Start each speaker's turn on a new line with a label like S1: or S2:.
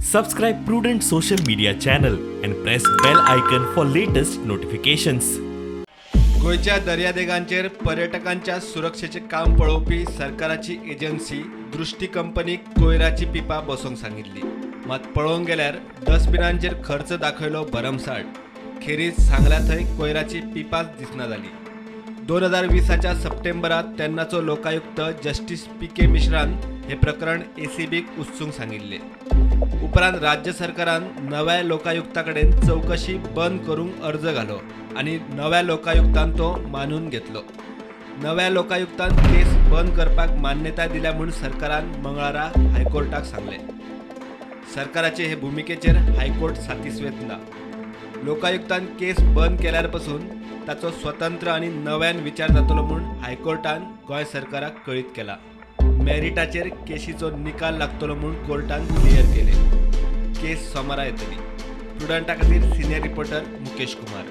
S1: Subscribe Prudent social media channel and press bell icon for latest notifications.
S2: गोंयच्या दर्यादेगांचेर पर्यटकांच्या सुरक्षेचें काम पळोवपी सरकाराची एजन्सी दृष्टी कंपनीक कोयराची पिपां बसोवंक सांगिल्ली. मात पळोवंक गेल्यार डस्टबिनांचेर खर्च दाखयलो भरमसाठ, खेरीज सांगल्या थंय कोयराची पिपांच दिसना जाली. 2020च्या सप्टेंबरात तेन्नाचो लोकायुक्त जस्टीस पी के मिश्रान हे प्रकरण एसीबीक उस्तूंक सांगिल्लें. उपरांत राज्य सरकारान नव्या लोकायुक्ता कडेन चवकशी बंद करूंक अर्ज घालो आनी नव्या लोकायुक्तान तो मानून घेतलो. नव्या लोकायुक्तान केस बंद करपाक मान्यताय दिल्या म्हूण सरकारान मंगळारा हायकोर्टाक सांगलें. सरकाराचे हे भुमिकेचेर हायकोर्ट सातिस्वेत ना. लोकायुक्तान केस बंद केल्यार पसून ताचो स्वतंत्र आनी नव्यान विचार जातलो म्हूण हायकोर्टान गोंय सरकाराक कळीत केला. मेरिटाचेर केशीचो निकाल लागतलो म्हूण कोर्टान क्लियर केलें. केस सोमारा येतली. प्रुडंटा खातीर सिनियर रिपोर्टर मुकेश कुमार.